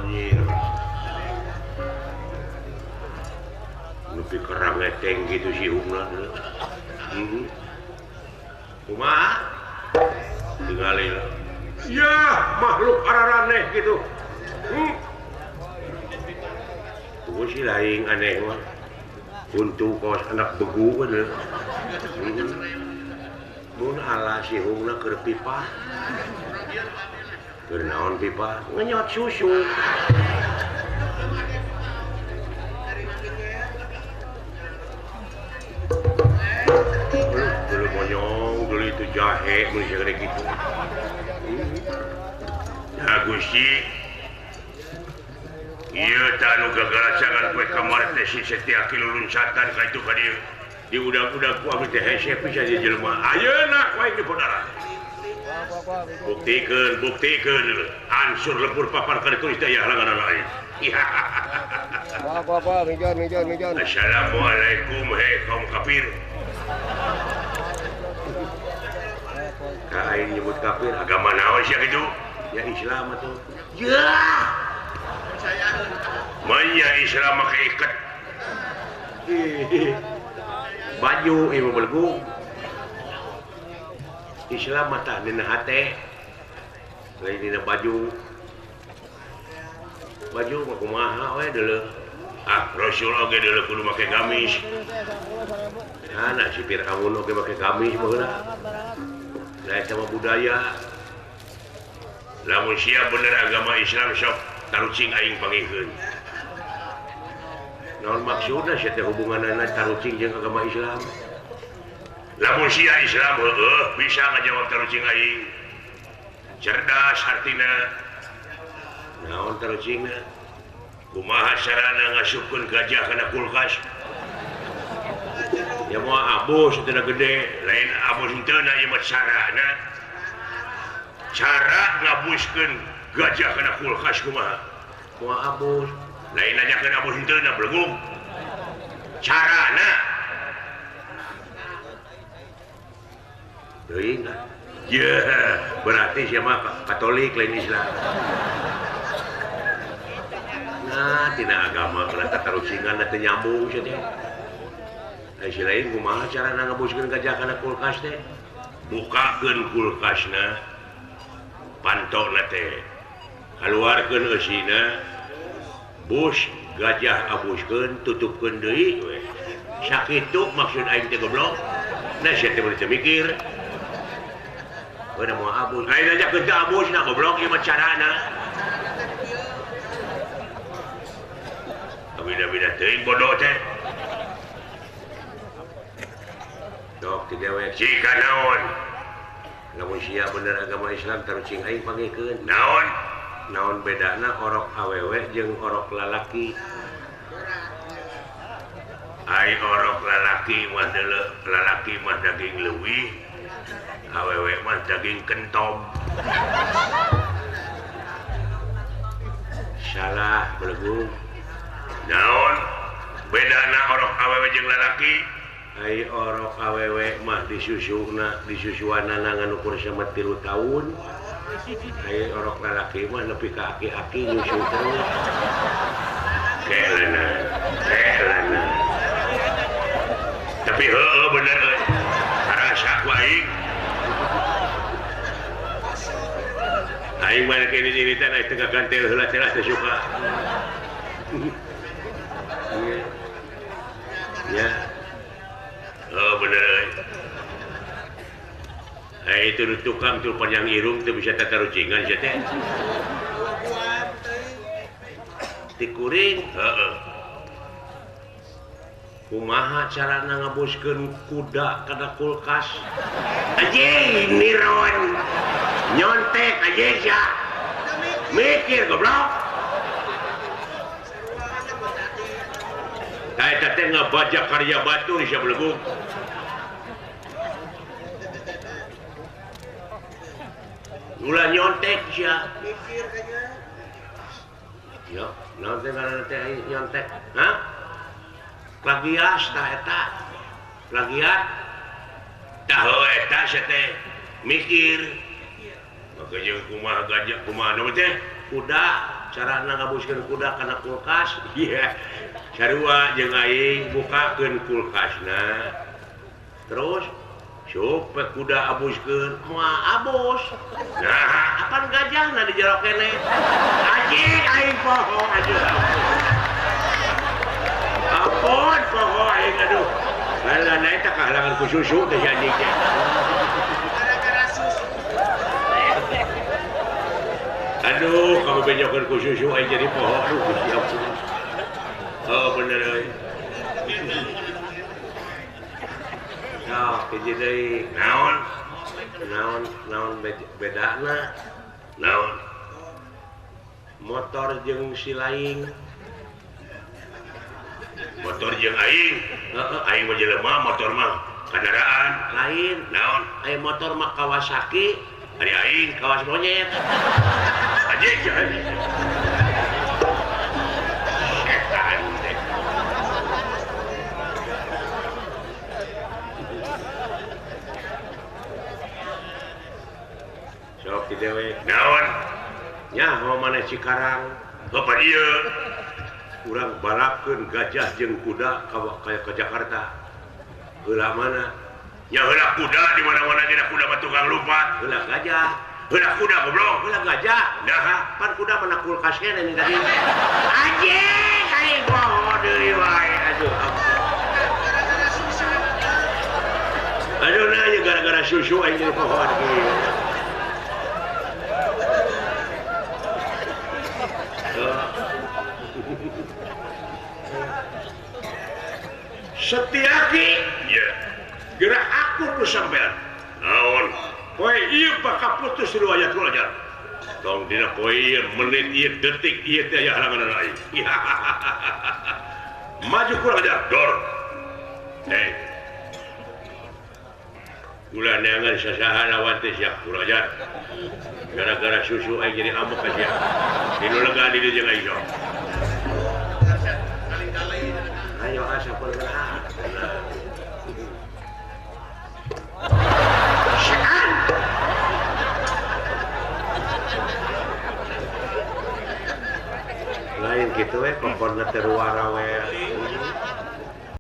Anjir. Nepi ka ngeteng gitu si hungna. Kumaha? Tingali. Ya, makhluk araraneh gitu. Tuh si lain aneh mah. Untuk kos anak begu bener. Mun ala si hungna keur pipa. Keur naon pipa? Ngenyot susu. Dulu monyong, dulu itu jahe, mun segede kitu. Nah Gusti, ieu tah anu gagaracangan poe kamari teh si Setiaki luluncatan ka itu ka dieu. Di udag-udag ku abdi teh hese pisan ieu jelema. Ayeuna ku aing dipodaran. Buktikeun, buktikeun. Ansur lebur papar ka ditulis teh aya halangan lain. Assalamualaikum hei kaum kafir. Ka aing nyebut kafir agama naon sia kitu? Ya Islam atuh. Ya. Manya Islam make iket. Baju ieu belgu. Islam mah tah dina hate. Lain dina baju. Baju mah kumaha we deuleuh. Ah, Rasul oge deuleuh kudu make gamis. Nah, si Fir'aun oge make gamis baheula. Da eta mah budaya. Lamun sia bener agama Islam sok tarucing aing pangihkeun. Naon maksudna sia teh hubunganna tarucing jeung agama Islam? Lamun sia Islam heueuh bisa ngajawab tarucing aing. Cerdas hartina. Naon tarucingna? Kumaha carana ngasupkeun gajah kana kulkas? Ya moal abus teu gede, lain abus henteu na ieu mah carana. Cara ngabuskeun gajah kana kulkas kumaha? Moal abus. Lain nanyakeun abus henteu na belegung. Carana. Teuing ah. Ye, berarti sia mah Katolik lain Islam. Nah, tina agama kana tatarucingan teu nyambung sia teh. Ai si lain kumaha carana ngabuskeun gajah kana kulkas teh? Bukakeun kulkasna, pantona teh. Kaluarkeun eusina, bus gajah abuskeun, tutupkeun deui we. Sakitu maksud aing teh goblok. Nah sia teh meuli teu mikir. Udah mau abus, lain aja ke abus nah goblok ieu mah carana. Beda-beda teuing bodoh teh. Dok ti dewek jika naon. Lamun sia bener agama Islam tarucing aing pangikeun. Naon? Naon bedana orok awewe jeung orok lalaki? Ai orok lalaki mah deuleu, lalaki mah daging leuwih, awewe mah daging kentom. Salah belegung. Naon bedana orok awewe jeung lalaki? Ai orok awewe mah disusuna, disusuanana ngan ukur sama 3 tahun. Ai orok lalaki mah nepi ka aki-aki nyusu terus. Kelana, kelana. Tapi heueuh bener euy. Karasa ku aing. Aing mah rek ini ciritan aing teu gagantel heula teh teu suka. Ya. Oh bener euy. Itu tukang tuh panjang irung teu bisa tatarucingan sia teh. Tikuring, heeh. Kumaha carana ngabuskeun kuda kana kulkas? Anjing niron. Nyontek anjing sia. Mikir goblok. Tah eta teh ngabajak karya batur sia belegung. Ulah nyontek sia. Mikir kayaknya. Yo, naon teh ngaranna teh nyontek? Hah? Plagias tah eta. Plagiat. Tah heuh eta sia teh mikir. Maka jeung kumaha gajah kumaha nu teh? Kuda Carana ngabuskeun kuda kana kulkas? Iya. Sarua jeung aing bukakeun kulkasna. Terus sok kuda abuskeun, moal abus. Nah, apan gajahna di jero keneh? Anjing aing poho aduh. Ampun poho aing aduh. Lain eta kahalangan ku susu teh anjing teh. Gara-gara susu. Aduh, kamu benjokeun ku susu aing jadi poho aduh Gusti ampun. Oh bener euy. Nah, hiji deui. Naon? Naon naon bedana? Naon? Motor jeung si laing. Motor jeung aing. Heeh, aing mah jelema, motor mah kendaraan lain. Naon? Aya motor mah Kawasaki, ari aing kawas monyet. Anjing. Setan teh. Sok di dewe. Naon? Nyaho mana Cikarang? Bapak ieu. Urang balapkeun gajah jeung kuda ka Jakarta. Heula mana? Nya heula kuda di mana-mana ge kuda mah tukang lupa. Heula gajah. Heula kuda goblok, heula gajah. Nah, pan kuda mana kulkas keneh nih tadi. Anjing, aing poho deui wae aduh. Gara-gara susu. Aduh nah gara-gara susu aing jadi poho kieu. Setiaki ya gerak aku ku sampean naon poe ieu bakal putus riwayat kula ajar tong dina poe ieu menit ieu detik ieu teh aya halangan aing. Maju kurang ajar dor hei ulah neangan sasaha lawan teh sia kurang ajar gara-gara susu aing jadi amuk ka sia dinu lega di dieu jeung aing sok. Ayo asa pernah. Setan. Lain gitu we pokona teh ruara we.